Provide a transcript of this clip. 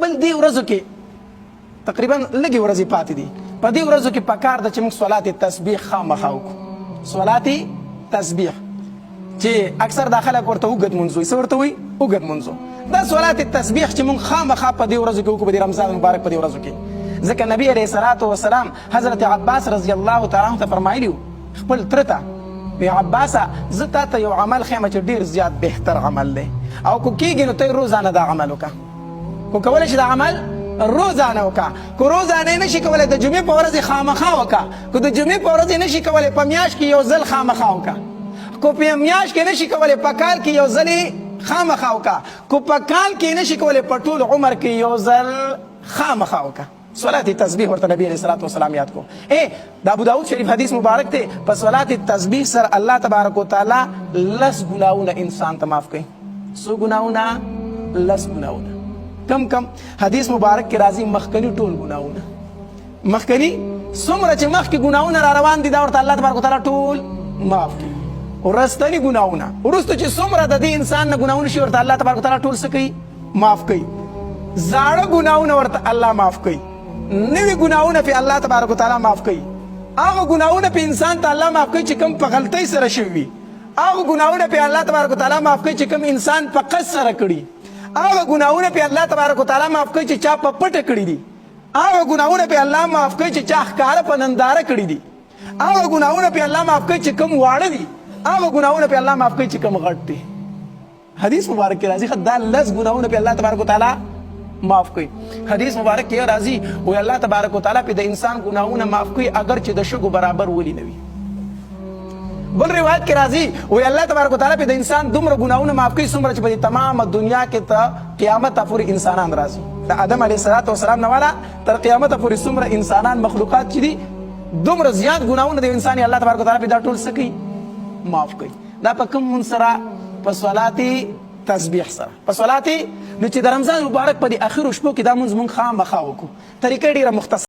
بل دې ورځو کې تقریبا لږې ورځې پاتې دي، په دې ورځو کې پکار ده چې موږ صلات تسبیح خامخا وکړو. صلات تسبیح چې اکثر دا خلک ورته اوږد مونځ وایي. څه ورته وایي؟ اوږد مونځ. دا صلات تسبیح چې مونږ خامخا په دې ورځو کې وکړو، په دې رمضان مبارک په دې ورځو کې، ځکه نبی علیه الصلاة والسلام حضرت عباس رضی الله تعالی عنه ته فرمایلی خپل تره ته، وی عباسه زه تا ته یو عمل ښیم چې ډیر زیات بهتر عمل دی، او کو کېږي نو ته روزانه دا عمل وکړه. کو کولی شي دا عمل روزانه وکړه، کو روزانه نه شي کولی د جمعې په ورځ خامخا وکړه، کو د جمعې په ورځ نه شي کولی په میاشت کې یو ځل خامخا وکړه، کو په میاشت کې نه شي کولی په کال کې یو ځل خامخا وکړه، کو په کال کې نه شي کولی په ټول عمر کې یو ځل خامخا وکړه. صلات تسبیح ورته نبی علیہ الصلوۃ والسلام یاد کو. اے د ابو داود شریف حدیث مبارک ته، په صلات تسبیح سره الله تبارک وتعالى لس ګناونه انسان ته معاف کړي. څو ګناونه؟ لس ګناونه. کم کم؟ حدیث مبارک کې راځي مخکنی ټول ګناونه، مخکنی څومره چې مخکې ګناونه را روان دي دا ورته الله تبارک وتعالى ټول معاف کړي. ورستنی ګناونه، ورستو چې څومره د دې انسان نه ګناونه شي ورته الله تبارک وتعالى ټول څه کوي؟ معاف کوي. زاړه ګناونه ورته الله معاف کوي، نوي ګناونه په الله تبارک وتعالى معاف کوي. هغه ګناونه په انسان ته الله معاف کوي چې کوم په غلطۍ سره شوي وي، هغه ګناونه په الله تبارک وتعالى معاف کوي چې کوم انسان په قصد سره کړي، هغه ګناونه په الله تبارک وتعالى معاف کوي چې چا په پټه کړي دي، هغه ګناونه په الله معاف کوي چې چا ښکاره په ننداره کړي دي، هغه ګناونه په الله معاف کوي چې کوم واړه دي، هغه ګناونه په الله معاف کوي چې کوم غټ دي. حدیث مبارک کې راځي دا لس ګناونه په الله تبارک وتعالى معاف کوي. حدیث مبارک کې راځي او الله تبارک وتعالى په د انسان ګناونه معاف کوي اگر چې د شګو برابر ولي نه وي. بل روایت کې راځي او الله تبارک وتعالى په د انسان دومره ګناونه معاف کوي څومره چې په تمامه دنیا کې ته قیامت پورې انسانان راځي. د آدم علیه السلام نه والا تر قیامت پورې څومره انسانان مخلوقات چې دي دومره زیات ګناونه د انسان الله تبارک وتعالى په دا ټول څه کوي؟ معاف کوي. دا په کوم مونځ سره؟ په صلات تسبیح سره، په صلات. نو چې د رمضان مبارک په دې اخرو شپو کې دا مونځ مونږ خامخا وکړو. طریقه ډیره مختصره.